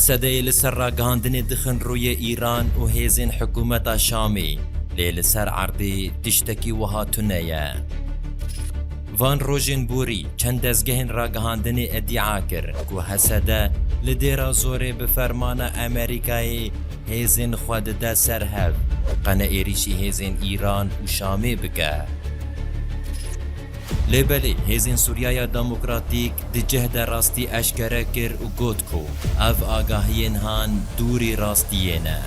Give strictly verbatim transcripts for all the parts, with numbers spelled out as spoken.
Sedeyê li ser ragihandinê dixin rûyê Îran û hêzên hikûmeta Şamê, lê li ser erdê tiştekî wiha tune ye. Van rojên borî çend dezgehên ragihandinê îdia kir ku H S D li Dêra Zorê bi fermana Amerîkayê hêzên xwe dide ser hev, qe ne êrîşî hêzên Îran û Şamê bike. Lê belê, hêzên Sûriyaya Demokratîk di cih de rastî eşkere kir û got ku ev agahiyên han dûrî rastiyê ne.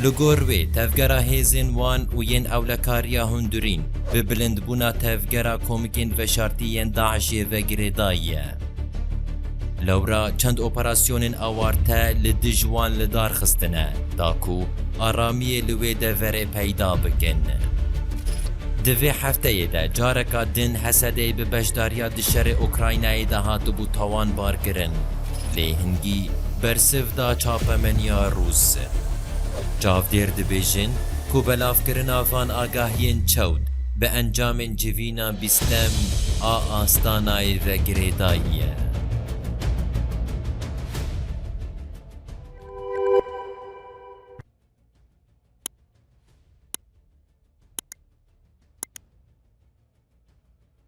Li gor wê, tevgera hêzên wan û yên ewlekariya hundirîn bi bilindbûna tevgera komikên veşartî yên DAIŞê ve girêdayî ye. Lewra çend operasyonên awarte li dij wan li dar xistine, da ku aramiyê li wê deverê peyda bikin. Di vê hefteyê de careka din H S D'yê bi beşdariya di şerê Ukraynayê de hatibû tawanbarkirin, lê hingî bersiv da çapemeniya Rûs. Çavdêr dibêjin ku belavkirina van agahiyên çewt bi encamên civîna bîstem a Astanayê ve girêdayî ye.